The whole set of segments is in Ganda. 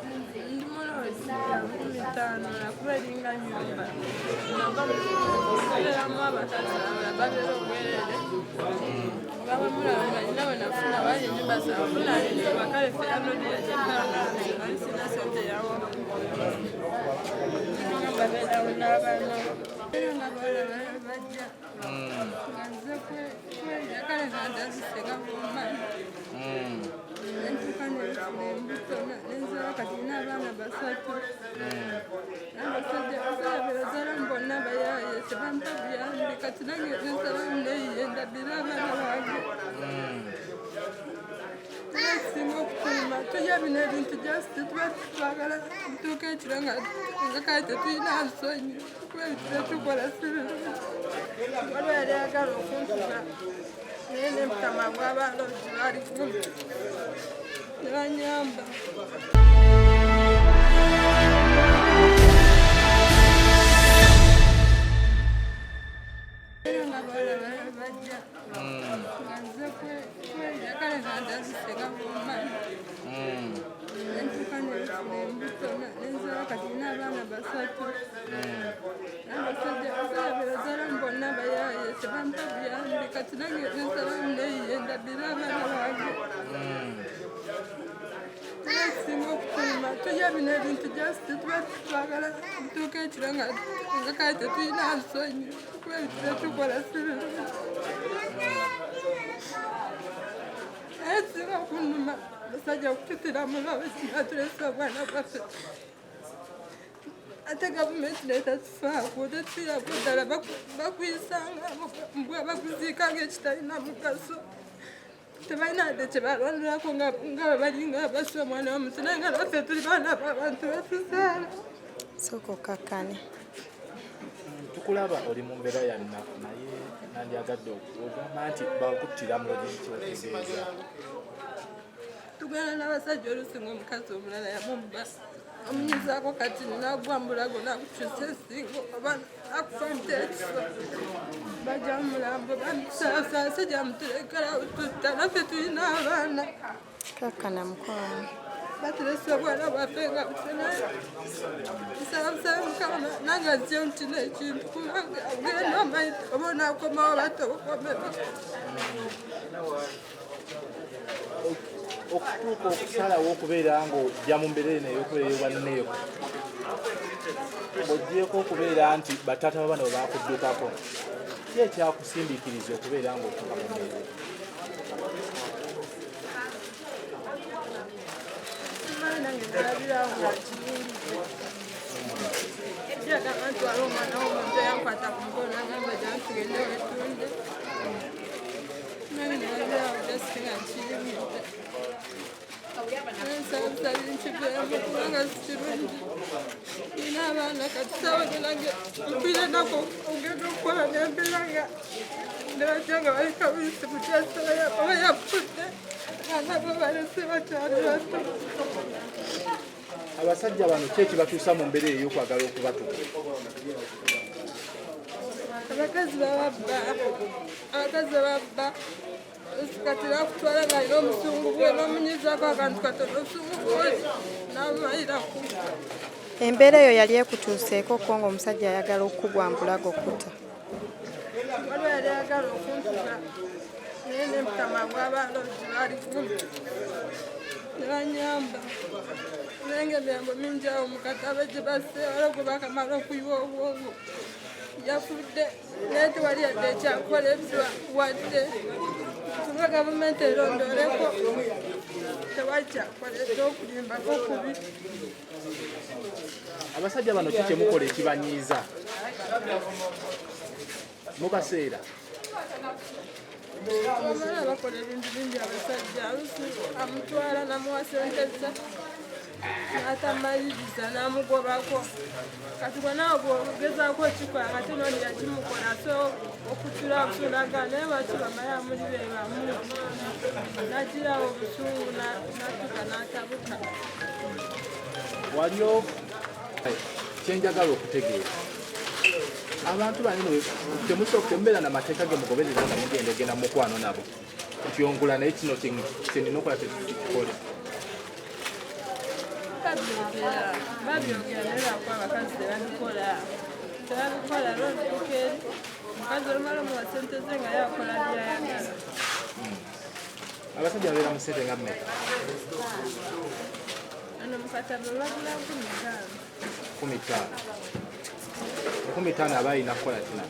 Ndi muloozi ya 50,000 nakuba eringa nnyumba. Nava mubeeramu abakazi abalala babeera obwereere. Nga bwe mulaba nga nina bwe nafuna wali ennyumba zanfuna ennyumba kale ffe landlord yagyepanga nze nali sirina ssente yawa. Nga mbabeerawo n'abaana. Era nga bawala bajja nga nze kweyiya kale nga ntandise nga bw'omanyi. Nentuuka nenfuna embuto nenzaala kati nina abaana 3. Abasajja bebazaalamu bonna bayaaye tebampa buyambi kati nange nensalamu neeyiye ndabire abaana bange. Ekisinga okutuluma tulya bino ebintu just tuba twagala tutuuka ekiro nga kale tetulina nsonyi kuba ebintu byetukola si birungi. Waliwo yali ayagala okuntuga naye nempita mangu abaloozi baali kumpi ne banyamba. Era nga bawala bajja nga nze kweyiya kale nga ntandise nga bw'omanyi. Nentuuka nenfuna embuto nenzaala kati nina abaana 3. Abasajja bebazaalamu bonna bayaaye tebampa buyambi kati nange nensalamu neeyiye ndabire abaana bange. Ekisinga okutuluma tulya bino ebintu just tuba twagala tutuuka ekiro nga kale tetulina nsonyi kuba ebintu byetukola si birungi. Naye ekisinga okunnuma abasajja okututira mu loozi nga tulese obwana bwaffe. Ate gavumenti nayo tatufaako tetufiirako ddala bakuyisanga mbwa bakuziika ng'ekitalina mugaso. Tebalina wadde kye balwanirako nga bwe balinga abassa omwana w'omuntu naye nga naffe tuli baana b'abantu batuzaala. Sooka okkakkane. Tukulaba oli mu mbeera ya nnaku naye nandyagadde ogamba nti bakuttira mu loogi kyotegeeza. Tugenda n'abasajja oluusi ng'omukazi omulala yamubba omunyizaako kati nagwa mulago nakukyusa ensingo oba akufa muteekiso bajja mulambo bamusaasajja muturekera tutta naffe tulina abaana. Kakkana mukwano. Batulese obwana bwaffe nga butenayo. Nsaba busabe Mukama nange azze mu kino ekintu kubanga ogenda omanyi oba onaakomawo batokomera. Okutuuka okusalawo okubeera ng'ojja mu mbeera eno ey'okubeera ey'obwanneeko ng'oggyeeko okubeera nti bataata b'abaana bwe baakuddukako, ki ekyakusindiikiriza okubeera ng'otuuka mu mbeera eyo? Simanyi nange nalabirawo nga nkiyingidde. Kyagamba nti waliwo omwana w'omuntu eyankwata ku mukono n'agamba jangu tugende weetunde. Nange nalabirawo just nga nkiyingidde. Nsaba busabi nkiveemu kubanga si kirungi. Nina abaana kati saawa nange mpulira ennaku ogenda okukola nembeera nga ne bajja nga bali kabiisi mukyasala oba yafudde nga nabo balese bakyali bato. Abasajja bano ki ekibatuusa mu mbeera eyo ey'okwagala okubatuka? Abakazi bababba, abakazi bababba kati bakutwala ng'alina obusungu bwe n'omunyizaako akantu katono obusungu bwe n'amalira ku. Embeera eyo yali ekutuuseeko ko ng'omusajja ayagala okukugwa mbulago okutta? Waliwo yali ayagala okuntuga naye nempita mangu abaloozi baali kumpi ne banyamba. Naye ng'emirambo mingi awo mu katabo gye basse waliwo gwe baakamala okuyiwa obwongo yafudde naye tewali yadde ekyakoleddwa wadde kuba gavumenti erondooleko tewali kyakoleddwa okulimbako kubi. Abasajja bano ki kyemukola ekibanyiiza mubaseera? Abamala bakola ebintu bingi abasajja oluusi amutwala namuwa sente ze n'atamaliriza n'amugobako kati gwe naawe bw'ogezaako okikola nga ate n'oli yakimukola so okutula obusungu n'agamba naye lwaki bamala muli be bamu n'agirawo obusungu n'atuuka n'atabuka. Waliyo kyenjagala okutegeera abantu bano temubeera na mateeka ge mugoberera nga mugenda ogenda mukwano nabo nti ongula naye kino kyenina okukola tekikole. Babyogera, babyogera naye lwakuba abakazi tebabikola, tebabikola lwotuuka eri omukazi olumala omuwa sente ze nga yakola byayagala. Abasajja babeera mu ssente nga mmeka? Ano mukatabo bagula 15. 15. 15 aba alina kukola kina?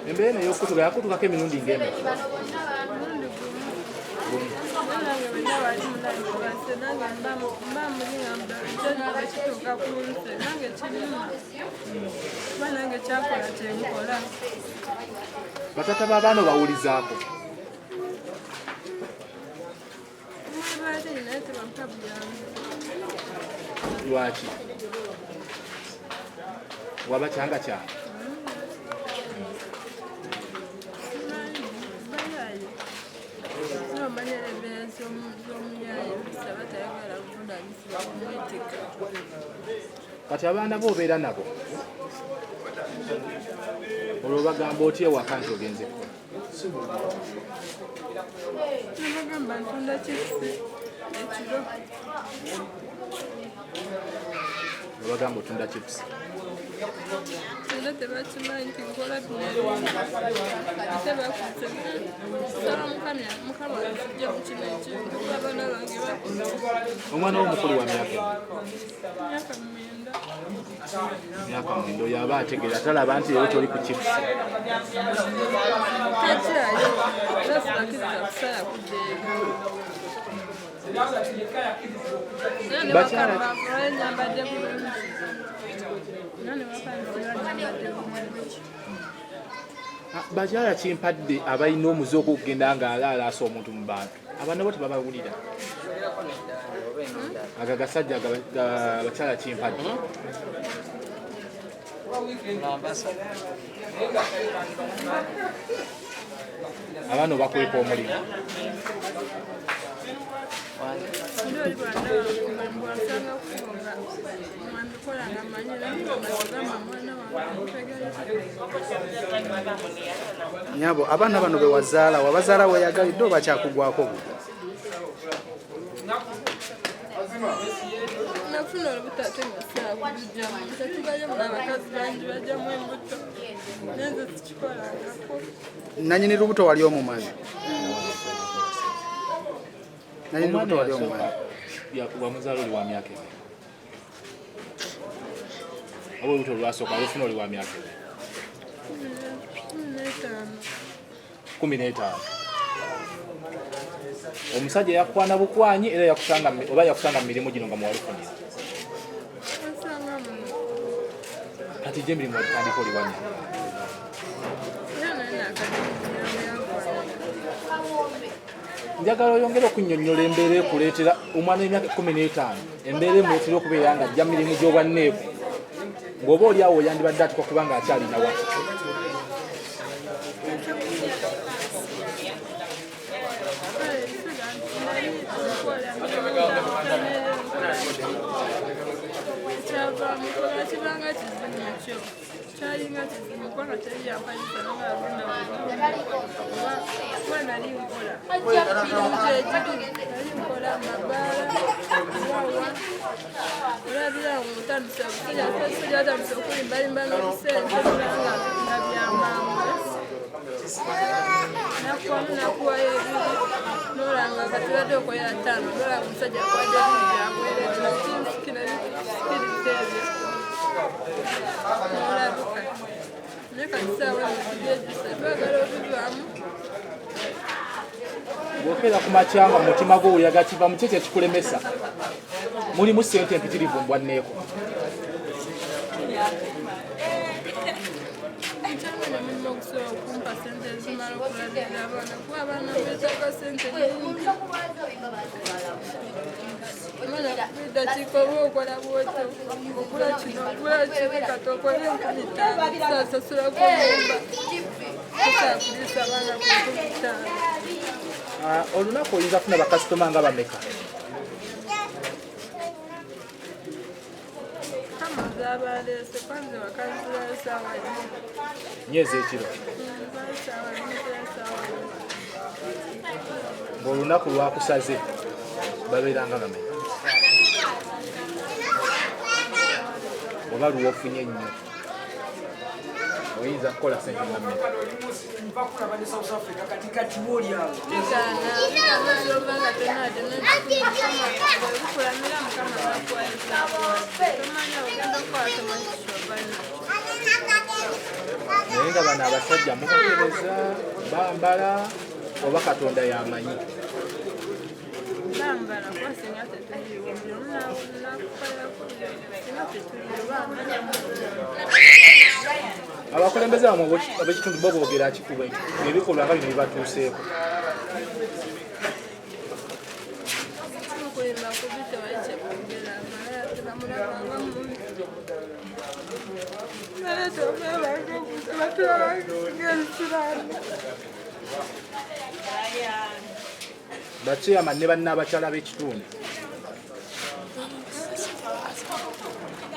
Embeera eno ey'okukutuka yakutukako emirundi ng'emeka? Mulundi gumu. Nange bwenna wali munange base nange mba muli nga mba kituuka ku nze nange kinnuma kuba nange kyakola kyenkola. Bataata b'abaana obawulizaako? Mwebali naye tebampa buyambi. Lwaki? Waba kyanga kyanga? Simanyi, bayaye. Nomanya embeera z'omuyaye oluusi aba tayagala buvunaanyizibwa kumwetikka. Kati abaana bo obeera nabo? Olwo bagamba otya ewaka nti ogenze kukola? Nabagamba ntunda chipusi ekiro. Babagamba otunda chipusi? Era tebakimanyi nti nkola bino ebintu. Ate bakuze. Nsaba Mukama anzigye mu kino ekintu kuba abaana bange bakuze. Omwana wo omukulu wa myaka emeka? Myaka 9. Myaka 9 oyo aba ategeera talaba nti leero toli ku chipusi? Takyayo era sibakkiriza kusala kudda eka. Era ne Bakyala bakamba nyambadde bulungi. Era ne bakamba nyambadde bulungi. Bakyala kimpadde abalina omuze ogw'okugenda ng'alaalaasa omuntu mu bantu. Abaana bo tebabawulira. Ago agasajja bakyala kimpadde. Abaana obakweka omulimu. Ndi oli bw'andaba bw'ansanga ku nga mbikola nga mmanyi era ngamba mwana wange ntegeeza. Nyabo, abaana bano be wazaala wabazaala weeyagalidde oba kyakugwako bugwa? Nafuna olubuto ate nga saakulugyamu. Tetubayo muno abakazi bangi bajjamu embuto naye nze sikikolangako. Nanyini lubuto wali omumanyi? Nanyini Omwana lubuto wali eyasooka omumanyi? wamuzaala oli wa myaka emeka? Oba olubuto olwasooka walufuna oli wa myaka emeka? 15. 15. Omusajja yakukwana bukwanyi era yakusanga oba yakusanga mu mirimu gino nga mwewalufunira? Ansanga muno. Kati gye emirimu wagitandika oli wa myaka? Era naye naakajja yankwana. Njagala oyongere okunnyonnyola embeera ekuleetera omwana w'emyaka 15 embeera emuleetera okubeera nga ajja mu mirimu gy'obwanneeku ng'oba oli awo yandibadde atukwa kubanga akyalina wa. Kale ebiseera nali nkola mirimu gy'amakamere nkola kyavaamu kola kibanga kizibu nakyo. Kyalinga kizibu kubanga teri yampayisa nga agenda kuba nali nkola. Mirimu gyegiri nali nkola amabaala, wawa. Olabira awo ng'otandise omusajja atandise okulimbalimba n'obusente kubanga nga bya mangu. Nakuwamu nakuwayo ebiri nolanga kati badde okolera 5 nolanga omusajja akuwadde ebiri byakwerere kinsikira bisikiriza ebyo nolabuka. Naye kati saawa eno tubyejjusa twagala obivaamu. Bw'okeera ku makya nga mu mutima gwo oyaga kiva mu ki ekikulemesa? Mulimu ssente empitirivu mu bwanneeko. Nkyamanya omulimu ogusobola okumpa ssente ezimala okulabirira abaana kuba abaana beetaaga ssente nnyingi. Omwana buli ddakiika oba okola bw'otyo ogula kino ogula kiri kati okole 5000 kusasasulako nnyumba kusakuliisa abaana ku 5000. Olunaku oyinza kufuna bakasitoma nga bameka? Kama zaabaleese kwanza wakanzirayo ssaawa 4. Nyeezi ekiro. Nvayo ssaawa 4 nzirayo ssaawa Ng'olunaku lwakusaze babeera nga bameka oba lwofunye ennyo oyinza kukola sente nga mmeka? Bigaana, bigaana ozirova nga tonaade nekulamira Mukama nakuwa tomanya ogenda okukola, tomanyi kikyova nakyo. Naye nga bano abasajja mubatereza bambala oba Katonda yamanyi? Bambala, kuba singa tetuliiwo buli omu nakukolako, singa tetuliiwo bambala. Abakulembeze bamwe ab'ekitundu bo boogera ki ku ebikolwa nga bino bibatuuseeko? Mukulimba kubi, tewali kyeboogera, malaya tebamulabanga mubi, naye tebamulabanga batulabanga ebisiraani. Bachairman ne banna abakyala b'ekitundu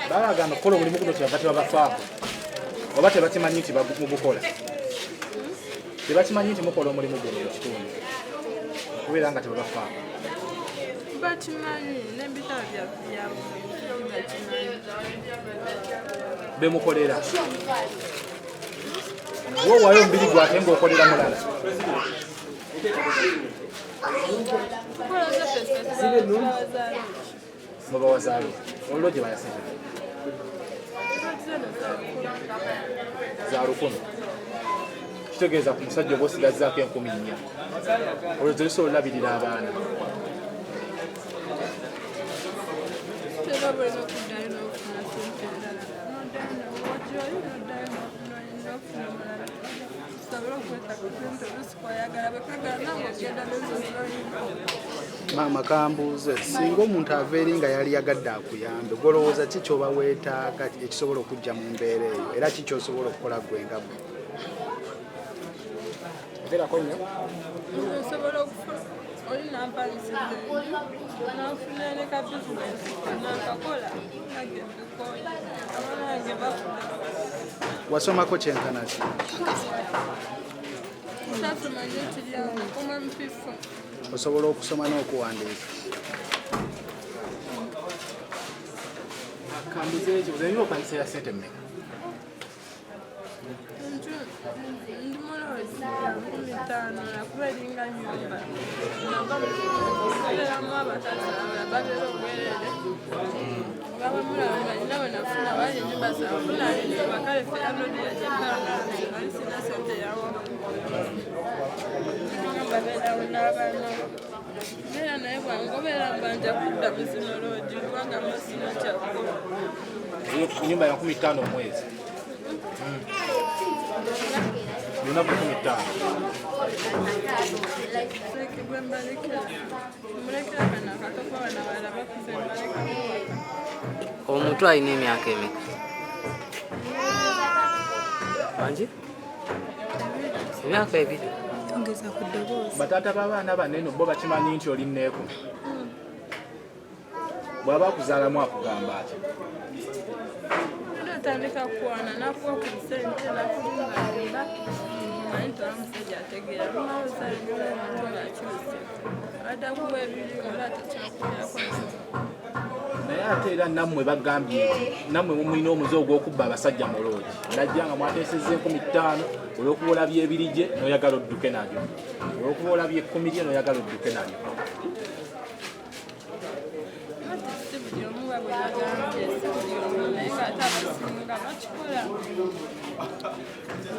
babagamba okukola omulimu guno, kyebava tebabafaako oba tebakimanyi nti mugukola? Tebakimanyi nti mukola omulimu guno mu kitundu okubeera nga tebabafaako? Bakimanyi n'ebitabo byabwe bakimanyi. Bemukolera woowaayo omubiri gwate ng'okolera mulala. Tukola zaffe tubazaalo. Mubawazaalo olwo gye bayasente za 1000, kitegeeza ku musajja oba osigazzaako 4000, olwo tezisobola olabirira abaana. Tera bulina okuddayo n'okufuna sente endala, noddayo newojjoyo, noddayo n'ofuna omulala tusobole okweta ku sente olusi kwayagala bwekagala nange ogenda nezozoyina. Maama, kambuuze, singa omuntu ava eri nga yali yagadde akuyambe, golowooza ki kyoba weetaaga ekisobola okujja mu mbeera eyo, era ki kyosobola okukola gwe nga gwe? Ogerako nnyo. Nze nsobola okufuna oli nampangisiza enju, nanfuna ne ka bizinesi nankakola, nange mbikoye, abaana bange bakula. Wasomako kyenkana ki? Kyasoma nyo kiryange koma mpifu. Osobola okusoma n'okuwandiika? Kambuze ekibuzo, enju opangisa ya sente mmeka? Enju ndi muloozi ya 50,000, nakuba eringa nyumba nava mubeeramu abakazi abalala babeera obwerere nga bwemulaba nga nina bwe nafuna wali enyumba zanfuna enyumba, kale ffe landlord yagipanga nali sina sente yawo ngamba beerawo n'abaana beera naye bwangobeera mbanja kudda mu zino lodge kubanga mo sina kyakukola. Enyumba ya 50,000 omwezi, lunaku 50,000. Leke gwe mbalekera, mulekera kano akato kuba bano abalala bakuze, mbalekamu waka. Omuntu alina emyaka emeka? Wangi? Emyaka 2. Ongeza ku ddoboozi. Bataata b'abaana banene bo bakimanyi nti oli nneeko? Bw'aba akuzaalamu akugamba ati? Era otandika kukwana nakuwa ku sente nakulimbalimba, manyi nti oba musajja ategeera, lumawo ozaala omuntu ng'akyuse, adda kuwa ebiri ola takyakulyako. Naye ate era nammwe bagambye nti nammwe mumulina omuze ogw'okubba abasajja mu lodge, najja nga mwateesezza 5000, olw'okuba olabye ebiri gye n'oyagala odduke nalyo, olw'okuba olabye 10 lye n'oyagala odduke nalyo. Ate si buli omu nga bwe bagambye, si buli omu, naye ng'ate abasinga bakikola.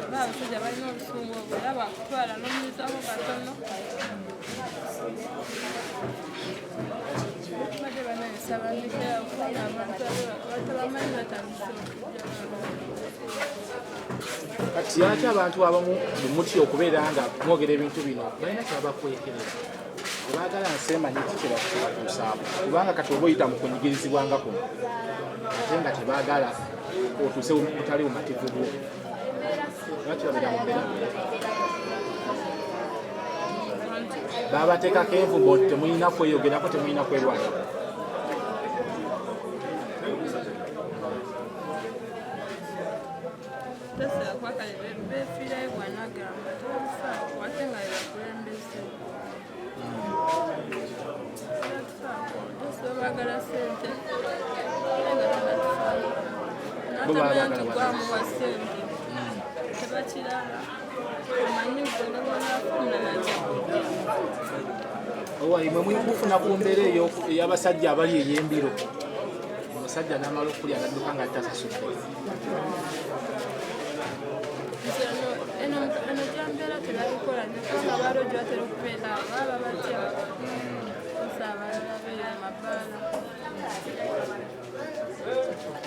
Oba abasajja balina obusungu obwo, era bakutwala n'omuyisako katono. Badde banayisa bandekera kubanga abantu abatabamanyi batandise okujja. Kati lwaki abantu abamu mutya okubeera nga mwogera ebintu bino? Balina kyabakwekerera, tebaagala nsi emanyi ki kyebatuusaako, kubanga kati oba oyita mu kunyigirizibwa nga kuno, ate nga tebaagala otuuse butali bumativu bwo. Lwaki babeera mu mbeera bwe? Babateekako envumbo nti temulina kweyogerako, temulina kwerwanako. Tasobola kuba kale beefiirayo bw'anagamba tebabifaako ate nga bebakulembeze. Baagala ssente naye nga tebatufayo. Bo baba N'atamanya nti baagala gwamuwa ssente tebakiraba. Omanyi gwe ne bw'onaafa omulala ajja kujja. Owaye mwe mufuna ku mbeera ey'abasajja abali ey'embiro, omusajja n'amala okulya n'adduka nga tasasudde. Nti eno gyambeera tebabikola nnyo kubanga abalojja batera okubeera awo baba batya osa abalala beera mu mabaala.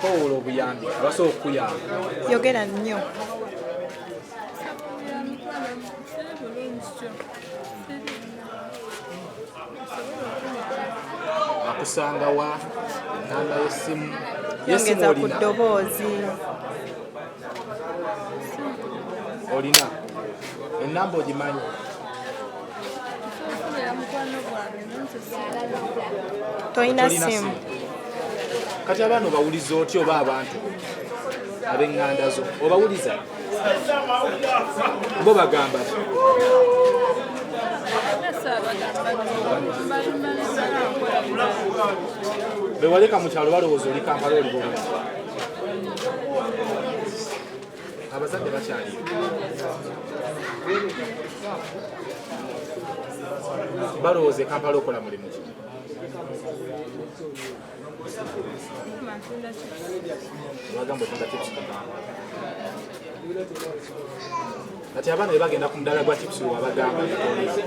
Kowoola obuyambi abasobola okukuyamba. Yogera nnyo. Nsaba obuyambi kubanga siri bulungi kyo, siri osobola okunyamba. Akusanga wa? Namba y'essimu? Y'essimu Yongeza ku olina? ddoboozi. Olina enamba ogimanyi? Nsobola okubeera mukwano gwange naye nze sirina. Tolina Tolina simu. simu. Kati abaana obawuliza otya, oba abantu ab'eŋŋanda zo obawuliza? Bo bagamba ki? Nasaabagamba mbalima nkola birala. Bewaleka mu kyalo balowooza oli Kampala oli bulungi. Abazadde bakyaliyo? Balowooza e Kampala okola mulimu ki? Ngamba ntunda chips. Bagamba otunda chips mu Kampala. Kati abaana bwe bagenda ku mudaala gwa chips wabagamba nga toliiwo,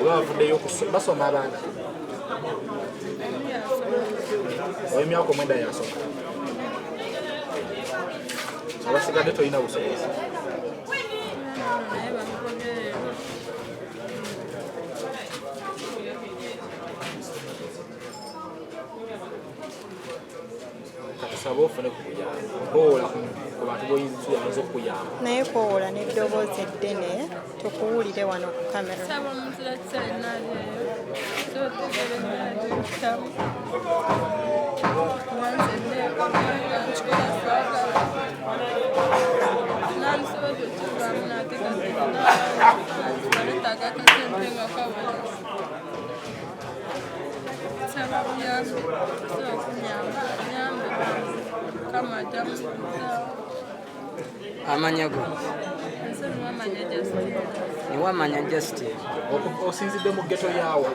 oba bavuddeyo basoma abaana? Omu yasoma. Ow'emyaka 9 yasoma, abasigadde tolina busobozi. Naye bamugoberera. Katusabe ofune ku buyambi, kowoola ku bantu boyinza okukuyamba. Naye kowoola n'eddoboozi eddene tukuwulire wano ku kamera. Nsaba omuzira kisa yenna ali eyo so otegeera embeera gyempitamu kuba nze neekola nga nkikola saagala nandisobodde okivaamu nate kati naletaaga akasente nga kawera. Nsaba buyambi, osobola okunyamba nyambe bambi, Mukama ajja mukuzaawo. Amanya go? Nze Niwamanya Justine. Niwamanya Justin. Osinzidde mu ghetto yaawa?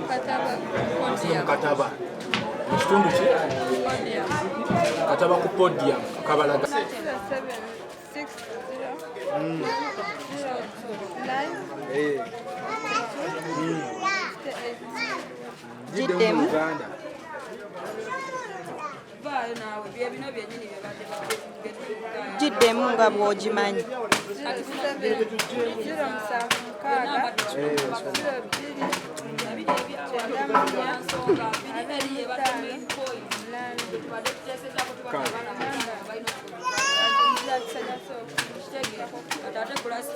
Kataba. Osinzidde mu Kataba, mu kitundu ki? Podium. Kataba ku Podium, Kabalaga. 0760 09 58. Giddemu. Uganda. Vaayo naawe, bye bino byennyini bye badde Giddemu nga bw'ogimanyi. 0760 02 94 8. Ate kulasi.